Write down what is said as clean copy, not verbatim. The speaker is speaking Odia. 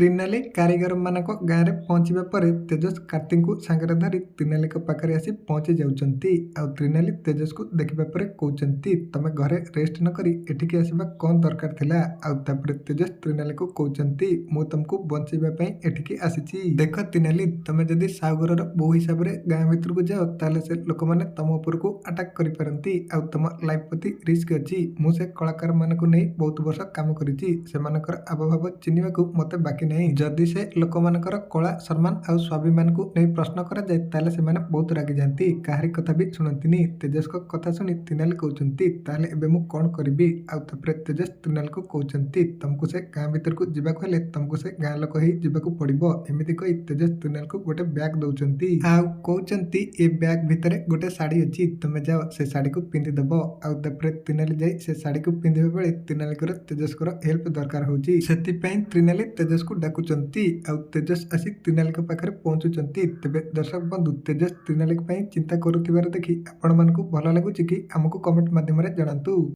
ତ୍ରିନାଲି କାରିଗରମାନଙ୍କ ଗାଁରେ ପହଞ୍ଚିବା ପରେ ତେଜସ୍ କାର୍ତ୍ତିକଙ୍କୁ ସାଙ୍ଗରେ ଧରି ତ୍ରିନାଲିଙ୍କ ପାଖରେ ଆସି ପହଞ୍ଚି ଯାଉଛନ୍ତି। ଆଉ ତ୍ରିନାଲି ତେଜସ୍କୁ ଦେଖିବା ପରେ କହୁଛନ୍ତି, ତମେ ଘରେ ରେଷ୍ଟ ନକରି ଏଠିକି ଆସିବା କ'ଣ ଦରକାର ଥିଲା? ଆଉ ତାପରେ ତେଜସ୍ ତ୍ରିନାଲିକୁ କହୁଛନ୍ତି, ମୁଁ ତମକୁ ବଞ୍ଚେଇବା ପାଇଁ ଏଠିକି ଆସିଛି। ଦେଖ ତ୍ରିନାଲି, ତମେ ଯଦି ସାହୁଘରର ବୋହୂ ହିସାବରେ ଗାଁ ଭିତରକୁ ଯାଅ, ତାହେଲେ ସେ ଲୋକମାନେ ତମ ଉପରକୁ ଆଟାକ୍ କରିପାରନ୍ତି ଆଉ ତମ ଲାଇଫ୍ ପ୍ରତି ରିସ୍କ ଅଛି। ମୁଁ ସେ କଳାକାରମାନଙ୍କୁ ନେଇ ବହୁତ ବର୍ଷ କାମ କରିଛି। ସେମାନଙ୍କର ହାବଭାବ ଚିହ୍ନିବାକୁ ମୋତେ ବାକି ନାହିଁ। ଯଦି ସେ ଲୋକମାନଙ୍କର କଳା, ସମ୍ମାନ ଆଉ ସ୍ୱାଭିମାନକୁ ନେଇ ପ୍ରଶ୍ନ କରାଯାଏ, ତାହେଲେ ସେମାନେ ବହୁତ ରାଗିଯାଆନ୍ତି, କାହାରି କଥା ବି ଶୁଣନ୍ତିନି। ତେଜସ୍ଙ୍କ କଥା ଶୁଣି ତ୍ରିନାଲି କହୁଛନ୍ତି, ତାହେଲେ ଏବେ ମୁଁ କ'ଣ କରିବି? ଆଉ ତାପରେ ତେଜସ୍ ତ୍ରିନାଲିକୁ କହୁଛନ୍ତି, ତମକୁ ସେ ଗାଁ ଭିତରକୁ ଯିବାକୁ ହେଲେ ତମକୁ ସେ ଗାଁ ଲୋକ ହେଇ ଯିବାକୁ ପଡ଼ିବ। ଏମିତି କହି ତେଜସ୍ ତ୍ରିନାଲିକୁ ଗୋଟେ ବ୍ୟାଗ୍ ଦଉଛନ୍ତି ଆଉ କହୁଛନ୍ତି, ଏ ବ୍ୟାଗ୍ ଭିତରେ ଗୋଟେ ଶାଢ଼ୀ ଅଛି, ତମେ ଯାଅ, ସେ ଶାଢ଼ୀକୁ ପିନ୍ଧିଦବ। ଆଉ ତାପରେ ତ୍ରିନାଲି ଯାଇ ସେ ଶାଢ଼ୀକୁ ପିନ୍ଧିବା ବେଳେ ତ୍ରିନାଲିଙ୍କର ତେଜସ୍ଙ୍କର ହେଲ୍ପ ଦରକାର ହଉଛି। ସେଥିପାଇଁ ତ୍ରିନାଲି ତେଜସ୍କୁ ଡାକୁଛନ୍ତି ଆଉ ତେଜସ୍ ଆସି ତ୍ରିନାଲିଙ୍କ ପାଖରେ ପହଞ୍ଚୁଛନ୍ତି। ତେବେ ଦର୍ଶକ ବନ୍ଧୁ, ତେଜସ୍ ତ୍ରିନାଲିଙ୍କ ପାଇଁ ଚିନ୍ତା କରୁଥିବାର ଦେଖି ଆପଣମାନଙ୍କୁ ଭଲ ଲାଗୁଛି କି? ଆମକୁ କମେଣ୍ଟ ମାଧ୍ୟମରେ ଜଣାନ୍ତୁ।